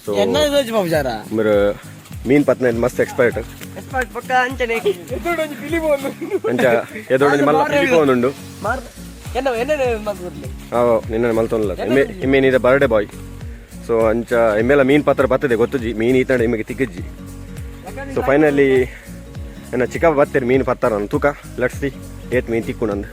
ಸೊ ಎನ್ನ ಬಾಬುಜಾರ ಮೇರ್ ಮೀನ್ ಪತ್ನ ಮಸ್ತ್ ಎಕ್ಸ್ಪರ್ಟ್. ಎಕ್ಸ್ಪರ್ಟ್ ಪಕ್ಕ ಅಂಚನೆ. ಅಂಚ ಎದೊಡೊಂಜಿ ಮಲ್ಲ ಪಿಲಿ ಉಂಡು. ಮಾರ್ ಎನ್ನ ಎನ್ನ ಮಾತು. ಹಾಂ, ನಿನ್ನ ಮಲ್ತೊಂದಿಲ್ಲ. ಇಮ್ಮೆ ಇಮ್ಮೇನಿದ ಬರ್ಡೇ ಬಾಯ್. ಸೊ ಅಂಚ ಇಮ್ಮೆಲ್ಲ ಮೀನ್ ಪಾತ್ರ ಬರ್ತದೆ ಗೊತ್ತುಜಿ. ಮೀನ್ ಈತಂಡ ಇಮ್ಮೆಗೆ ತಿಕ್ಕಜ್ಜಿ. ಸೊ ಫೈನಲಿ ಎನ್ನ ಚಿಕ್ಕಪ್ಪ ಬತ್ತೀರಿ ಮೀನು ಪತ್ತಾರ ತೂಕ. Let's see ಏತ್ ಮೀನು ತಿಕ್ಕು ನಂದು.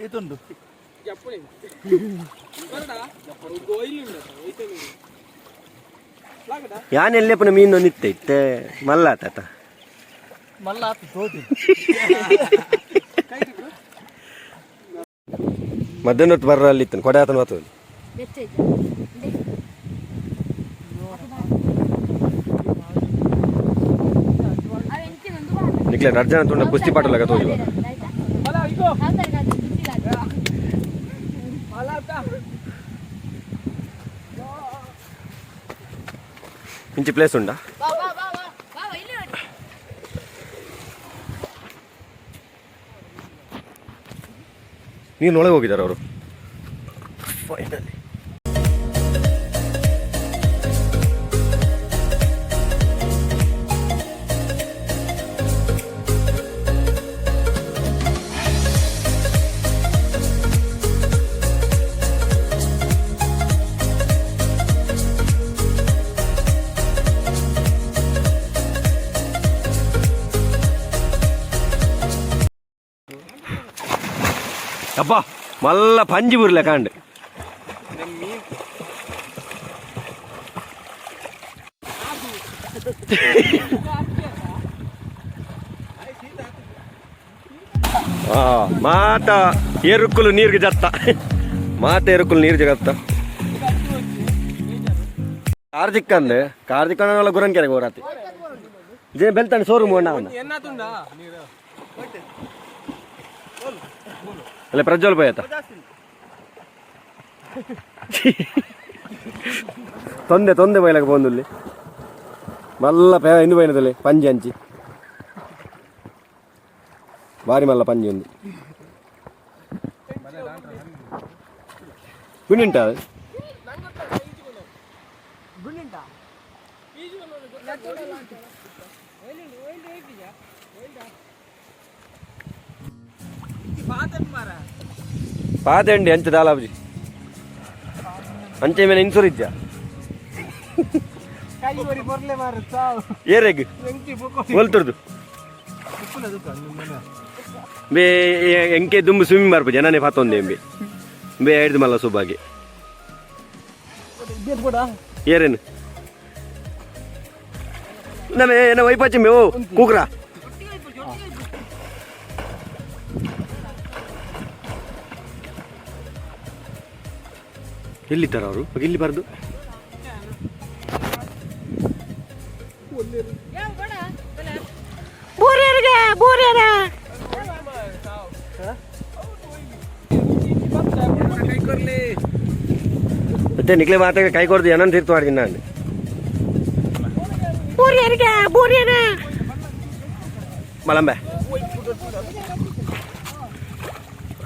ಏತುಂಡು? ಯಾನ್ ಎಲ್ಲೆಪ್ಪನ ಮೀನು ನಿತ್ತೆ ಇತ್ತೆ ಮಲ್ಲ ತಾತ. ಮಲ್ಲ ಆತು ತೋತಿ. ಮಧ್ಯಾಹ್ನ ಹೊತ್ತು ಬರ್ರ ಅಲ್ಲಿ ಇತ್ತು ಕೊಡೆ ಆತನ ಬರ್ತದೆ. ನಿಕ್ಲೆ ನರ್ಜನ ತುಂಡ ಕುಸ್ತಿ ಪಾಠ ಲಗ ತೋಜುವ. ಇಂಚಿ ಪ್ಲೇಸ್ ಉಂಡಾ? ನೀನು ಒಳಗೆ ಹೋಗಿದ್ದಾರೆ ಅವರು ಫೈನಲಿ. ಅಬ್ಬಾ, ಮಲ್ಲ ಪಂಜಿ ಬುರ್ಲೆ ಕಾಂಡ್. ಆ ಮಾತ ಏರುಕ್ಕುಲು ನೀರಿಗೆ ಜತ್ತ, ಮಾತ ಏರುಕ್ಕುಲು ನೀರು ಜಗತ್ತ. ಕಾರ್ಜಿಕ್ ಅಂದೆ, ಕಾರ್ಜಿಕ್ ಗುರನ್ ಕೆರೆಗೆ ಹೋರಾತಿ ಜೇ ಬೆಲ್ತಾನೆ ಸೋರು ಮೋಣ. ಅಲ್ಲ, ಪ್ರಜ್ವಲ್ ಪೋಯತ ತೊಂದೆ ತೊಂದೆ ಬೈಲಕ ಪೋಂದುಲ್ಲಿ. ಮಲ್ಲ ಪೇ ಇಂದು ಬೈನದಲ್ಲಿ ಪಂಜಿ ಅಂಚಿ ಬಾರಿ ಮಲ್ಲ ಪಂಜಿ ಒಂದು ಗುಂಡಿಂಟ ಅದು. ಪಾತೆಂಡಿ ಅಂಚೆ ದಾಲಾಬ್ಜಿ ಅಂಚೆ ಮೇಲೆ ಇನ್ಸೂರ್ ಇಜ್ಜ. ಏರೆಗ್ ಒಲ್ತುರ್ದು ಬೇ ಎಂಕೆ ದುಂಬು ಸ್ವಿಮ್ಮಿಂಗ್ ಬರ್ಪು ಜನನೇ ಪಾತೊಂದೆ ಎಂಬಿ ಬೇ ಐಡ್ದು ಮಲ್ಲ ಸುಬ್ಬಾಗಿ. ಏರೇನು? ನಮ್ಮ ವೈಪಾಚಿ ಮೇವು ಕೂಕ್ರ. ಎಲ್ಲಿದ್ದಾರೆ ಅವರು? ಇಲ್ಲಿ ಬಾರ್ದು. ಮತ್ತೆ ನಿಕ್ಲೆ ಮಾತಾಗ ಕೈ ಕೊಡ್ದು ಏನಂತ ತೀರ್ತು ಮಾಡಿದ್ದೀನಿ ನಾನು. ಮಲಂಬೆ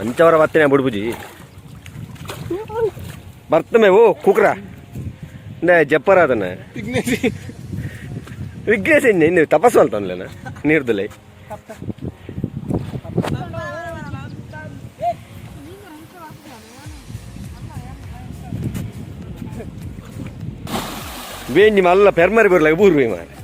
ಅಂಚವರ ಬತ್ತೇನೆ ಬುಡ್ಬುಜಿ ಬರ್ತಮೆ. ಓ ಕೂಕ್ರ, ಜಪ್ಪರ ಅದನ್ನ ವಿಘ್ನೇಶ್ ಇನ್ನು ತಪಸ್ಸು ಅಂತನ್ಲೇನ ನೀರ್ದುಲೈ. ವೇಂಜಿ ಮಲ್ಲ ಪೆರ್ಮರಿ ಬರ್ಲಾಗ ಬೂರ್ವಿ ಮಾರೆ.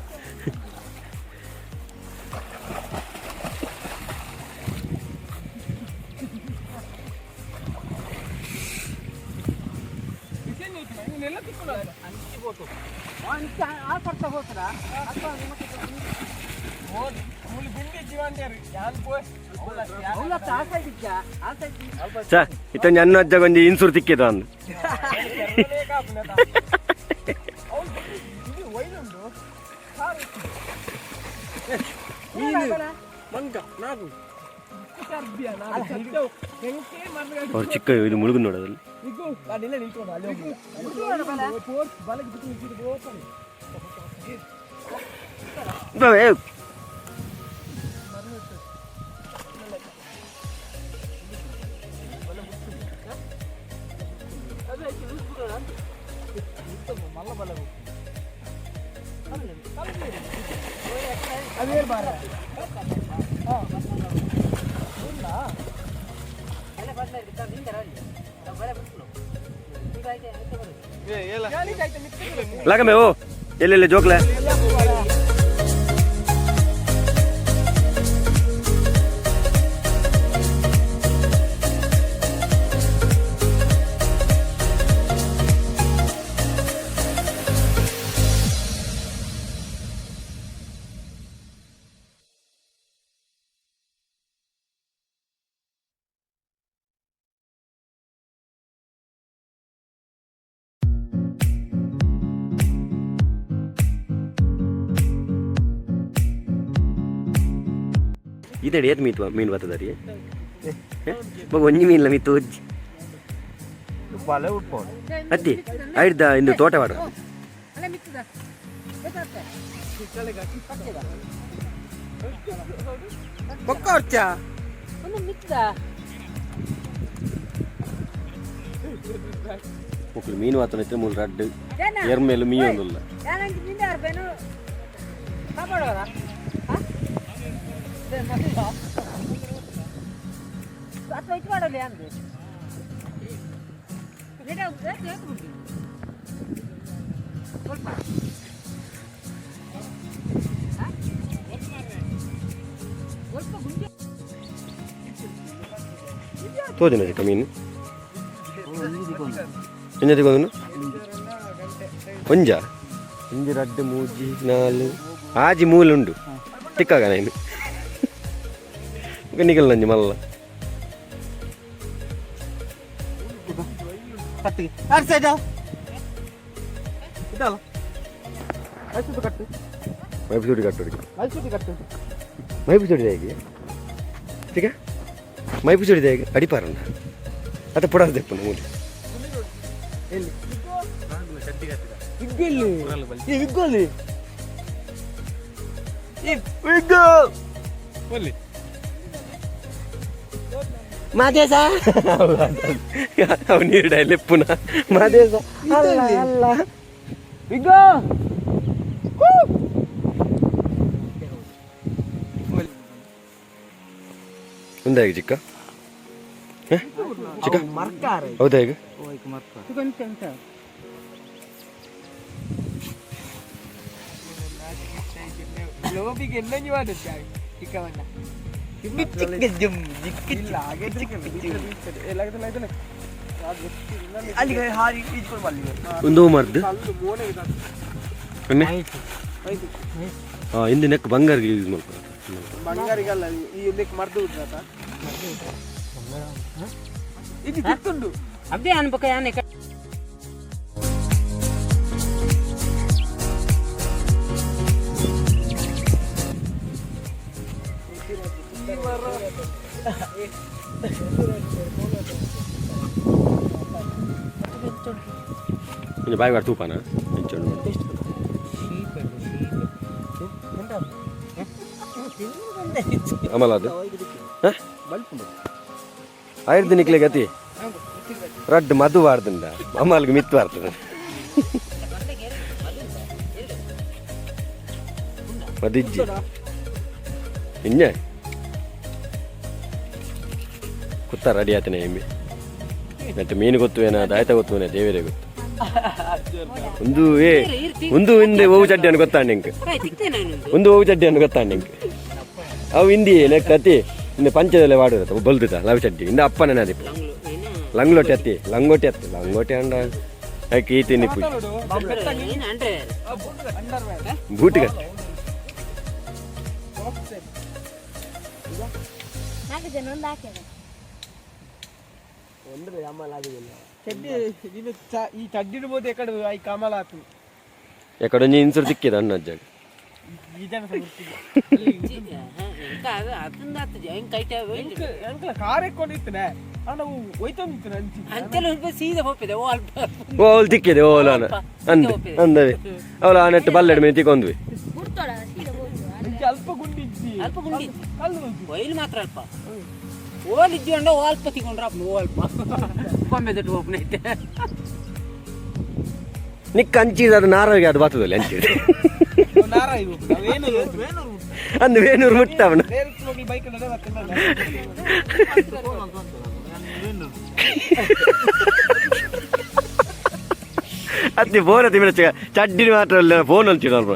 ಚಾ ಇತ್ತೊಂಜಿ ಅನ್ನ ಅಜ್ಜ ಒಂಜಿ ಇನ್ಸೂರ್ ತಿಕ್ಕಿದ ಅಂದು. ಅವ್ರು ಚಿಕ್ಕ ಇದು ಮುಳುಗು ನೋಡೋದಲ್ಲಿ. ಲಗಮೆ ಓ ಎಲ್ಲೆಲ್ಲಿ ಜೋಕ್ಲೆ. ಇದೇಡಿ ಏತ್ ಮೀತು ಮೀನು ಬರ್ತದರಿ? ಮಗ ಒಂಜಿ ಮೀನ್ಲ ಮೀತು ಒಜ್ಜಿ. ಬಲೆ ಉಟ್ಬೋದು. ಅತ್ತಿ ಐಡ್ದ ಇಂದು ತೋಟ ವಾಡ. ಬೊಕ್ಕ ಹೊರ್ಚ. ಮೊಕ್ಕಲು ಮೀನು ವಾತನ ಇತ್ತೆ ಮೂಲು ರಡ್ಡ್ ಎರ್ಮೇಲು ಮೀ ಒಂದುಲ್ಲ. ತೋಜನ ಚಿಕ್ಕ ಮೀನು ಎಂಜ ತಿಕ್ಕೊಂದು? ಒಂಜ ಒಂಜಿ ರಡ್ಡ್ ಮೂಜಿ ನಾಲ್ ಆಜಿ ಮೂಲು ಉಂಡು ತಿಕ್ಕಾಗ ನಾನು ನಿಗಲ್ ನಂಜಿ ಮಲ್ಲ. ಕಟ್ಟಿಗೆ ಆರು ಸೈಡ್ ಇದಲ್ಲ ಮೈಸೂರು ಕಟ್ಟು. ಮೈಪು ಕಟ್ಟೋಡಿಗೆ. ಮೈಸೂರು ಕಟ್ಟು. ಮೈಪು ಚೂಡಿ ಹೇಗೆ ಚಿಕ್ಕ? ಮೈಪು ಚೂಡಿದ ಹೇಗೆ ಅಡಿಪಾರಣ್ಣ ಅತ್ತ ಪುಡಾಸ್ ದೆಪ್ಪುನ ಮೂಲಿ. ವಿಗ್ಗಲ್ಲಿ ಈ ವಿಗ್ಗಲ್ಲಿ ಈ ವಿಗ್ಗು ಮಾದೇಶ ಅವು ನೀರು ಲೆಪ್ಪುನ ಮಾದೇಶ ಅಲ್ಲ ಅಲ್ಲ. ವಿಗ್ಗೋ. ಒಂದೇ ಹೇಗೆ ಚಿಕ್ಕ? ಹ? ಚಿಕ್ಕ. ಮರ್ಕಾರ. ಹೌದಾ ಈಗ? ಮರ್ಕ. ಲೋಬಿಗೆ ಎನ್ನಂಜಿ ಮಾಡುತ್ತೆ ಚಿಕ್ಕವಣ್ಣ. ಅಲ್ಲಿಗೆ ಹಾರಿ ಈಜ್ಕೊಂಡು ಬರ್ಲಿ. ಒಂದು ಮರ್ದು. ಅನ್ನೆ. ಹಾಂ, ಇಂದು ನೆಕ್ ಬಂಗಾರ ಯೂಸ್ ಮಲ್ಪುನ. ಬಂಗಾರಿಗಲ್ಲ, ಈ ನೆಕ್ ಮರ್ದು ಬಿಟ್ರತ ಇದು ತಿತ್ತುಂಡು. ಅಬ್ಬೆ ಅನ್ಬೇಕ ಯಾನ್. ಒಂಜಿ ಬಾಯಿ ಬಾರ್ ತೂಪಾನ ಎಂಚುಂಡು? ಅಮಲ ಅದು ಆಯ್ತು ನಿಕ್ಲೆ ಗತಿ ರಡ್ಡ್ ಮಧು ವಾರ್ದುಂಡ ಅಮಲ್ಗೆ ಮಿತ್ ವಾರ್ತದೆ ಮದಿಜ್ಜಿ ಇಂಜ ಕುತ್ತ ರೆಡಿ ಆತನೆ ಎಮ್ಮೆ. ಮತ್ತೆ ಮೀನು ಗೊತ್ತುವೇನ, ದಾಯ್ತ ಗೊತ್ತುವೇನ, ದೇವರೇ ಗೊತ್ತು. ಒಂದು ಏ ಒಂದು ಹಿಂದೆ ಓವು ಚಡ್ಡಿ ಗೊತ್ತಾಂಡ ಇಂಕ್. ಒಂದು ಓವು ಚಡ್ಡಿ ಅನ್ನು ಗೊತ್ತಾಂಡ ಇಂಕ್. ಅವು ಹಿಂದಿ ನೆಕ್ ಅತಿ ಇಂದ ಪಂಚದಲ್ಲೇ ವಾಡುತ್ತ ಬಲ್ದುತ ಲವ್ ಚಡ್ಡಿ ಇಂದ ಅಪ್ಪನ ಅದಿಪ್ಪ ಲಂಗ್ಲೋಟಿ ಅತ್ತಿ, ಲಂಗೋಟಿ ಅತ್ತಿ, ಲಂಗೋಟಿ ಅಂಡ ಈ ತಿನ್ನಿ ಪೂಜೆ ಬೂಟಿ ಕಟ್ಟ. ನಾಲ್ಕು ಜನ ಒಂದು ಹಾಕ್ಯಾರ. ಚಡ್ಡಿ ನೀನು ಈ ಚಡ್ಡಿನ ಬೋದು ಎಕಡೆ I ಕಮಲ ಆತು. ಎಕಡೊಂಜಿ ಇನ್ಸೂರ್ ತಿಕ್ಕಿದ ಅಣ್ಣ ಅಜ್ಜಾಗ. ಈ ಜನ ಎಂಕಲ ಕಾರ್ ಎಕ್ಕೊಂಡಿತ್ತನೆ ನಾವು ಹೋಯ್ತೊಂದಿತ್ತು ಅಂಚಿ. ಅಂತೆಲ್ಲ ಸೀದಾ ಹೋಗ್ತದೆ ಓ ಅಲ್ಪ. ಓ ಅವಳು ತಿಕ್ಕಿದೆ ಓ ಅಲ್ಲ ಅಂದೆ ಅಂದವೆ ಅವಳು ಆ ನೆಟ್ಟು ಬಲ್ಲೆಡ್ ಮೇಲೆ ತಿಕ್ಕೊಂದ್ವಿ. ಗುರ್ತೋಳ ಸೀದಾ ಹೋಗುದು. ಅಂಚಿ ಅಲ್ಪ ಗುಂಡಿಜ್ಜಿ. ಅಲ್ಪ ಗುಂಡಿ. ಕಲ್ಲು ಹೋಯ್ತು. ಒಯ್ಲು ಮಾತ್ರ ಅಲ್ಪ ಓಲ್ ಇಜ್ಜಿ ಓ ಅಲ್ಪ ತಿಕೊಂಡ್ರ ಓ ಅಲ್ಪ ಬೊಂಬೆ ದೊಡ್ಡ ಓಪನ್ ಐತೆ. ನಿಕ್ಕ ಅಂಚಿದ ಅದು ನಾರೋಗಿ ಅದು ಬರ್ತದಲ್ಲ ಅಂಚಿದ. ನಾರ ಇವು ಏನು? ಅಂದು ವೇಣೂರು ಮುಟ್ಟ ಅವನು. ಡೈರೆಕ್ಟ್ ಹೋಗಿ ಬೈಕ್ ನಡೆ ಬರ್ತಿಲ್ಲ. ಅತ್ತಿ ಫೋನ್ ಅತ್ತಿ ಮೇಲೆ ಚಡ್ಡಿನ ಮಾತ್ರ ಅಲ್ಲ, ಫೋನ್ ಅಂಚಿದ ಅಲ್ಪ.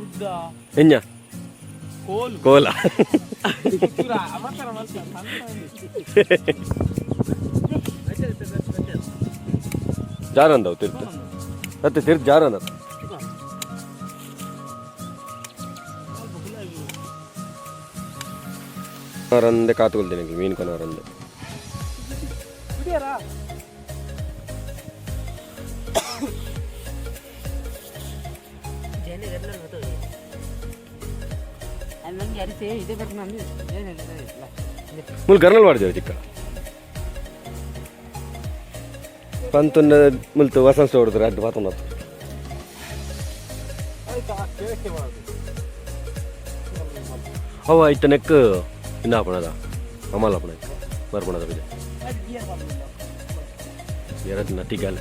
ಉದ್ದ. ಎಂಜ? ಕೋಲು. ಕೋಲ. ಅವಸರ ಮಾಡ್ತಾರೆ. ಜಾರಂದವು ತಿರ್ತು ಅತ್ತೆ ತಿರ್ತು ಜಾರಂದ. ರಂದೆ ಕಾತುಕೊಳ್ತೇನೆ ಮೀನು ಕೊನವರಂದೆ. ಕುಡಿಯಾರಾ? ನಂಗೆ ಅರಿಸೆ ಇದೇ ಬೇಕು ನಾನು. ಮುಲ್ ಗರ್ನಲ್ ಮಾಡಿದ್ದೇವೆ ಚಿಕ್ಕ ಪಂತೊಂದು ಮುಲ್ತು ವಸಂತ ಹೊಡೆದ್ರೆ ಅಡ್ಡು ಪಾತೊಂದು. ಅವ ಇತ್ತ ನೆಕ್ ಇನ್ನ ಆಪಣದ ಅಮಲ್ ಆಪಣ ಬರ್ಪಣದ ಬಿದೆ ಎರಡು ನಟಿಗಾಲ.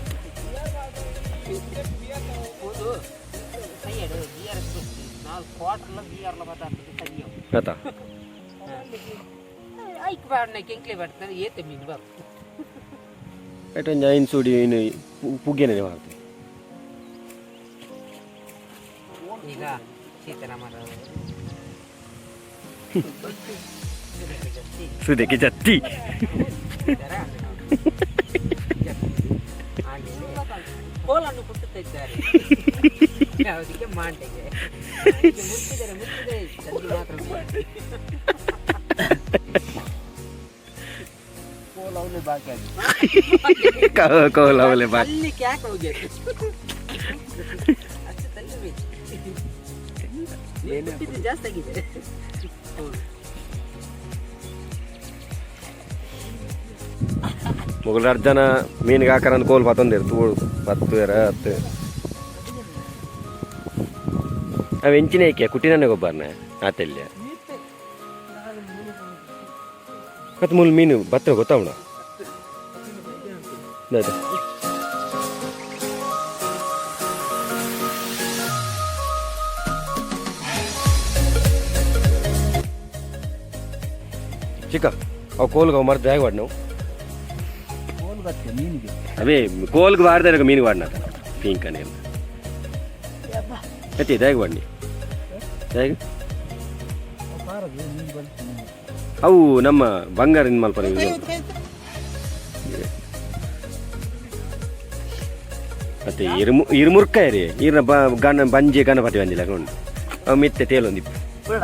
ಆತ. ಐಕ್ ಬಾಡ್ನ ಕೆಂಕ್ಲೆ ಬಾಡ್ತಾರೆ ಏತೆ ಮೀನು ಬರ್. ಐಟೊಂಜಿ ಐನ್ ಸೂಡಿ ಇನ್ನು ಪುಗ್ಗೆನೆ ಮಾಡ್ತೇವೆ. ಈಗ ಸೀತಾರಾಮರ ಸುದಕ್ಕೆ ಜತ್ತಿ. ಕೋಲನ್ನು ಕುಟ್ಟುತ್ತಿದ್ದಾರೆ ಯಾವುದಕ್ಕೆ ಮಾಂಡೆಗೆ ಮುಟ್ಟಿದರೆ ಮುಟ್ಟಿದರೆ ಚಂಡಿ ಮಾತ್ರ. ಕೋಲ ಅವಲೆ ಬಾಕಿ. ಅಲ್ಲಿ ಕ್ಯಾಕ್ ಹೋಗಿ ಅಷ್ಟು ತಲೆ ಬೇಕು. ನೀರು ಬಿಟ್ಟಿದ್ದು ಜಾಸ್ತಿ ಆಗಿದೆ, ಹೌದು. ಮೊಗಲ ಜನ ಮೀನಿಗೆ ಹಾಕರಂದು ಕೋಲ್ ಪತ್ತೊಂದಿರು ತೂಳು ಪತ್ತು ಎರ ಹತ್ತು ಅವು ಎಂಚಿನ ಏಕೆ ಕುಟ್ಟಿನನ್ನೇ ಗೊಬ್ಬರನೆ ಆತೆಲ್ಲ. ಮತ್ತು ಮುಲ್ ಮೀನು ಬತ್ತ ಗೊತ್ತಾವಣ. ದಾದ ಚಿಕ್ಕ ಅವು ಕೋಲ್ಗೆ ಅವು ಮರ್ದ ಹೇಗೆ ನಾವು ಅವೇ ಕೋಲ್ಗೆ ವಾಡ್ದೆ ಮೀನು ವಾడిನ ಪಿಂಕ್ అని అయితే ಇದಾಗ ವಾಡ್ನಿ ಹೇಗೆ ಅವು ನಮ್ಮ ಬಂಗಾರ ಮಲ್ಪ ಮತ್ತೆ ಇರು ಇರುಮುರ್ಕ ಇರಿ ಈರ್ನ ಬ ಗಣ ಬಂಜೆ ಗಣಪತಿ ಬಂದಿಲ್ಲ ಉಂಟು ಅವು ಮಿತ್ತೆ ತೇಲೊಂದಿಪ್ಪು. ಬೇಡ.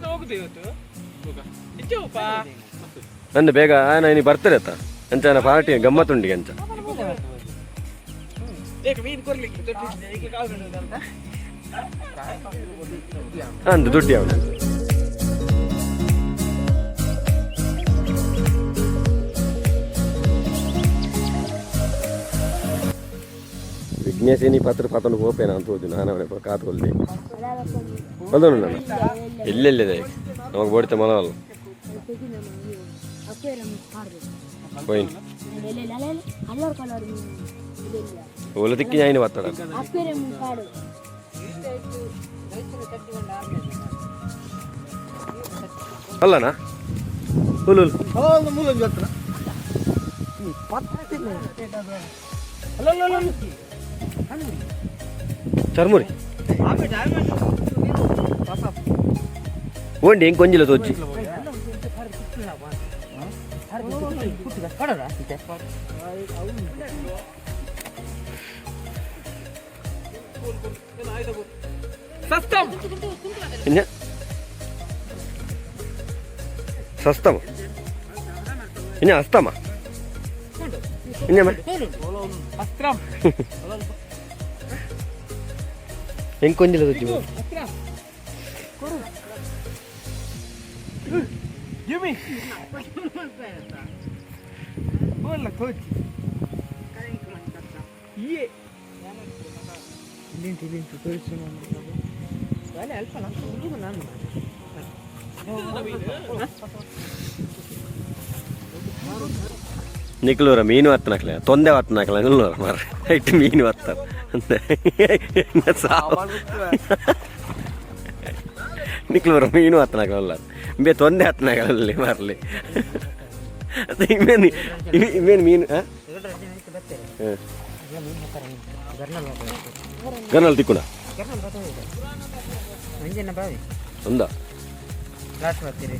ಹೋಗುದು ಇವತ್ತು ಇಚ್ಚೋಪ. ನಂದು ಬೇಗ ನಾನು ಬರ್ತದೆ ಅತ್ತ ಅಂಚ ಪಾರ್ಟಿ ಗಮ್ಮತ್ತುಂಡಿಗೆ ಅಂಚ. ಮೀನು ಕೊರ್ಲಿಕ್ಕೆ ದುಡ್ಡು. ಅಂದು ದುಡ್ಡು ಅವನು. ವಿಘ್ನೇಶ್ ನೀ ಪತ್ರ ಪತನು ಪೋಪೇನ ಅಂತ ಹೋದಿ ನಾನು ಅವನೇ ಕಾತು ಹೊಲ್ದಿ ಬಂದನು ನಾನು ಎಲ್ಲೆಲ್ಲಿದೆ ನಮಗೆ ಬೋಡಿತ ಮಲವಲ್ಲ. ಹೋಯ್ನ್. ಕಲರ್ ಕಲರ್ ಮೀನು. ಓಲ ತಿಕ್ಕಿ ಜಾಯಿನ ಬತ್ತಡ. ಅಕ್ವೇರಿಯಂ ಕಾಡು. ಅಲ್ಲನಾ ಹುಲ್ಲು. ಹೌದು, ಮೂಲ ಹತ್ರ. ಚರ್ಮುರಿ. ಓಂಡಿ ಹೆಂಗೆ ಕೊಂಜಿಲ್ಲ ತೋಚಿ. ಇನ್ನ ಸಸ್ತಮ ಇನ್ನ ಅಸ್ತಮ ಇನ್ನಮ್ಮ. ಅಸ್ತ್ರಂ. ಹೆಂಗೆ ಕೊಂಜಿಲ್ಲ ತೋಚಿ. Give me. ಬೋಲ್ಲ ತೋಚಿ. ಇಯೇ ಇಲ್ಲಿಂಟು ಇಲ್ಲಿಂಟು ತೋರಿಸು. ಅಲ್ಪ ನಾನು. ನಿಕ್ಲೂರ ಮೀನು ಹತ್ತನಕ್ಲೆ ತೊಂದೆ ಹತ್ತನಕ್ಲೆ ನಿಲ್ಲೂರ ಮಾರ ಇಟ್ಟು ಮೀನು ಹತ್ತಾರ ಸಾವು. ನಿಕ್ಲೂರ ಮೀನು ಹತ್ತನಕ್ಲಲ್ಲ ಬೇ ತೊಂದೆ ಹತ್ತನಕಲಲ್ಲಿ ಮಾರ್ಲಿ. ಇವೇನು ಇವೇನು ಮೀನು? ಹಾಂ, ಗರ್ನಲ್ ತಿಕ್ಕುಣ. ಬಾವಿ. ಒಂದ. ಲಾಸ್ಟ್ ಬರ್ತೀರಿ.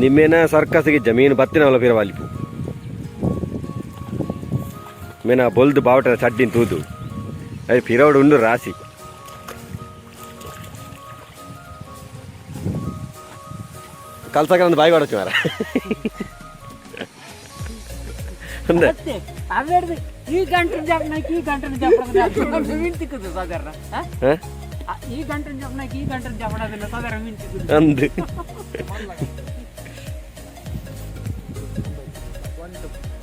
ನಿಮ್ಮೇನ ಸರ್ಕಸ್ಗೆ ಜಮೀನು ಬತ್ತಿನವಲ್ಲ ಪಿರ ವಾಲಿಪು ಮೇನ ಬೊಲ್ದು ಬಾವಟ ಚಡ್ಡಿನ ತೂದು ಅಯ್ಯ ಪಿರವಡು ಉಂಡು ರಾಸಿ. ಕಲ್ಸಕ ಒಂದು ಬಾಯಿ ಕೊಡచ్చు ಮಾರ ಅಂದೆ. ಅವೆಡ್ದು ಈ ಗಂಟೆ ಜಪನಾಕಿ ಈ ಗಂಟೆ ಜಪಣ ಮೀನು ತಿಕ್ಕುದು ಸಾಧಾರಣ ಆ? ಹ? ಆ, ಈ ಗಂಟೆ ಜಪನಾಕಿ ಈ ಗಂಟೆ ಜಪಣದಿಲ್ಲ ಸಾಧಾರಣ ಮೀನು ತಿಕ್ಕುದು. ಅಂದು.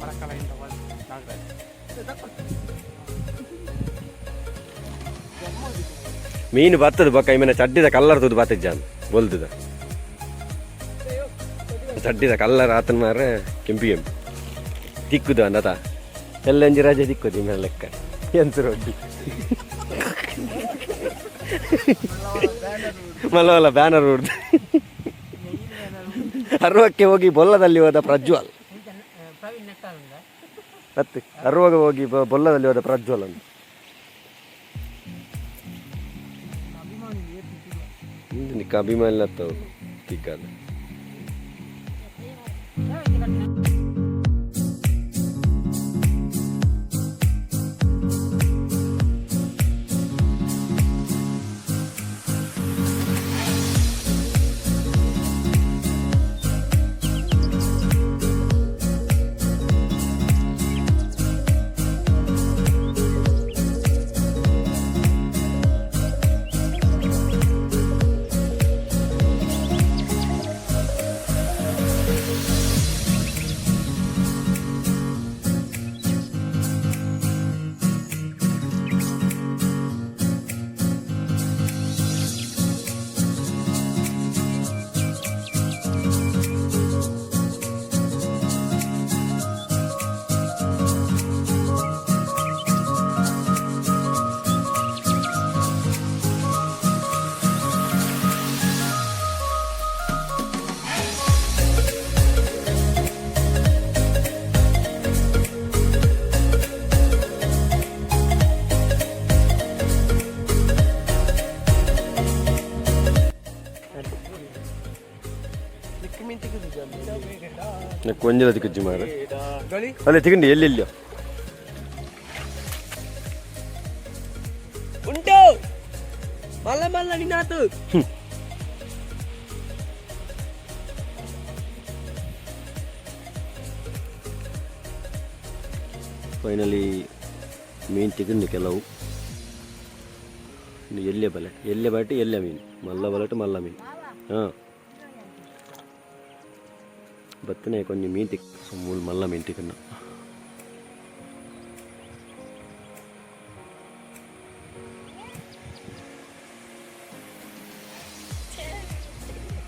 ಮರಕಲ ಇಂದ ನಾಗರಾಜ್. ಮೀನು ಬತ್ತದ ಬೊಕ್ಕ ಇಮೇನೆ ಚಡ್ಡಿದ ಕಲ್ಲರ್ ತೂದು ಬತ್ತಿಜ್ಜಾನ್ ಬೊಲ್ದುದ ಚಡ್ಡಿದ ಕಲ್ಲರ್ ಆತನ ಮಾರ್ರೆ ಕೆಂಪಿ ಕೆಂಪಿ ತಿಕ್ಕುದು ಅಂದತ ಎಲ್ಲಂಜಿ ರಜೆ ತಿಕ್ಕುದು ಇಮೇಲೆ ಲೆಕ್ಕ ಎಂತ ರೊಡ್ಡಿ ಮಲ್ಲವಲ್ಲ ಬ್ಯಾನರ್ ಹೊಡ್ದು ಅರ್ವಕ್ಕೆ ಹೋಗಿ ಬೊಲ್ಲದಲ್ಲಿ ಹೋದ ಪ್ರಜ್ವಲ್. ಪ್ರವೀಣ್ ನೆಟ್ಟಾಲುಂದ. ಮತ್ತೆ ಅರ್ವಾಗ ಹೋಗಿ ಬೊಲ್ಲದಲ್ಲಿ ಹೋದ ಪ್ರಜ್ವಲ್ ಅಂತ ನಿಕ್ಕ ಅಭಿಮಾನಿ ಹತ್ತವು ತಿಕ್ಕದು. ಮೀನು ತಿಕ್ಕಿದ್ದು. ಕೊಂಜಲ ತಿಕ್ಕಜ್ಜಿ ಮಾರ. ಗಳಿ. ಅಲ್ಲೇ ತಿಕ್ಕಂಡಿ ಎಲ್ಲಿ ಎಲ್ಲಿ. ಉಂಟು ಮಲ್ಲ ಮಲ್ಲ ನಿನ್ನಾತು. ಫೈನಲಿ ಮೀನು ತಿಕ್ಕಂಡು ಕೆಲವು. ಇನ್ನು ಎಲ್ಲೆ ಬಲೆ, ಎಲ್ಲೆ ಬಲಟು ಎಲ್ಲೆ ಮೀನು, ಮಲ್ಲ ಬಲಟು ಮಲ್ಲ ಮೀನು. ಹಾಂ, ಬತ್ತನೆ ಕೊಂಚ ಮೀನು ತಿಕ್. ಸೊ ಮೂಲು ಮಲ್ಲ ಮೀನು ತಿಕ್ಕನ್ನ.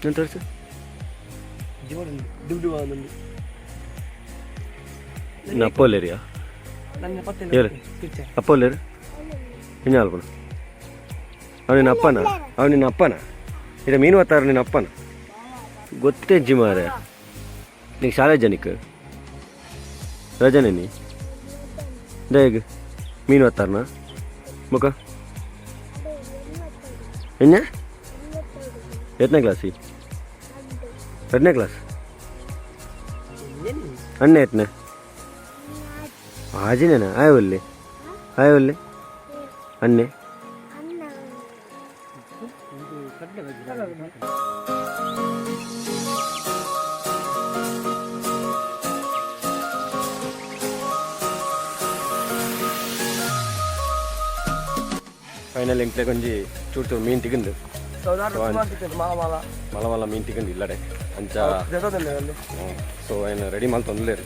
ಎಂತ ತೋರಿಸು. ದುಡ್ಡು ಬಂದು. ನಿನ್ನ ಅಪ್ಪ ಒಲ್ಲೇರಿಯಾ? ನನ್ನ ಪತ್ತೆ. ಹೇಳು. ಅಪ್ಪ ಒಲ್ಲೇರು ಇನ್ನು ಅಲ್ಪಣ. ಅವ ನಿನ್ನ ಅಪ್ಪನ? ಅವ ನಿನ್ನ ಅಪ್ಪನ? ಇದು ಮೀನು ಹೊತ್ತಾರ ನಿನ್ನ ಅಪ್ಪನ? ಗೊತ್ತೇ ಜಿ ಮಾರೆ. ನೀ ಶಾಲೆ ಜನಕ್ಕೆ ರಜನೆ ನೀ ದೇಗ್ ಮೀನು ಹೊತ್ತಾರನ ಮುಖ ಎನ್ನ? ಎತ್ತನೇ ಕ್ಲಾಸಿ? ಎರಡನೇ ಕ್ಲಾಸ್. ಅಣ್ಣ ಎತ್ತನೇ? ಆಜಿನೇನಾ? ಆಯ್ ಒಲ್ಲೆ, ಆಯ್ ಒಲ್ಲೆ ಅಣ್ಣೆ. ಫೈನಲ್ ಎಂಕ್ಲೆ ಕೊಂಜಿ ಚೂರು ಚೂರು ಮೀನು ತಿಕ್ಕಂದು. ಸೌದಾರ ತಿಕ್ಕಿದ್ದು ಮಾಲ ಮಾಲ. ಮಲ ಮಲ ಮೀನು ತಿಕ್ಕಂದು ಇಲ್ಲಡೆ ಅಂಚ. ಜೊತೆದಲ್ಲೇ ಅಲ್ಲಿ. ಸೊ ಏನು ರೆಡಿ ಮಲ್ತೊಂದುಲ್ಲೇರು.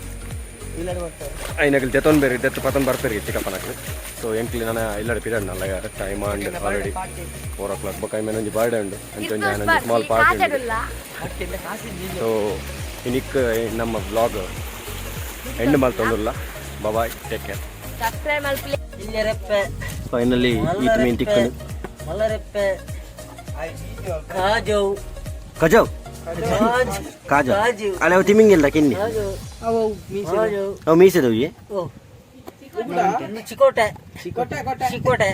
ಇಲ್ಲಡೆ ಬರ್ತಾರೆ. ಐನಕಲ್ ದೆತ್ತೊಂದು ಬೇರೆ ದೆತ್ತು ಪತ್ತೊಂದು ಬರ್ಪೇರು ಚಿಕ್ಕಪ್ಪನಕ್ಲು. ಸೊ ಎಂಕ್ಲಿ ನನ್ನ ಇಲ್ಲಡೆ ಪಿರಿಯಡ್ ನಲ್ಲ ಟೈಮ್ ಅಂಡ್ ಆಲ್ರೆಡಿ 4 ಓ ಕ್ಲಾಕ್. ಬೊಕ್ಕ ಐಮೇನ್ ಒಂಜಿ ಬರ್ಡೇ ಉಂಡು, ಅಂಚ ಒಂಜಿ ಆನೊಂಜಿ ಸ್ಮಾಲ್ ಪಾರ್ಟಿ ಉಂಡು. ಸೊ ಇನಿಕ್ ನಮ್ಮ ಬ್ಲಾಗ್ ಎಂಡ್ ಮಲ್ತೊಂದುಲ್ಲ. Bye, take care. ಸಬ್ಸ್ಕ್ರೈಬ್ ಮಲ್ಪಲೆ. ಇಲ್ಲರೆಪ್ಪೆ. ಫೈನಲಿ ಈತ್ ಮೀನು ತಿಕ್ಕಂಡು. ಮಲ್ಲರೆಪ್ಪೆ, ಕಾಜವು. ಕಜಾವ್, ಕಾಜಾ. ಅಲ್ಲ, ಅವು ತಿಮಿಂಗಿಲ್ಲ ಕಿನ್ನಿ. ಅವು ಮೀಸೆ. ಅವು ಮೀಸೆದವು. ಓ, ಚಿಕೋಟೆ. ಕೊಟ್ಟೆ ಕೊಟ್ಟೆ. ಚಿಕೋಟೆ.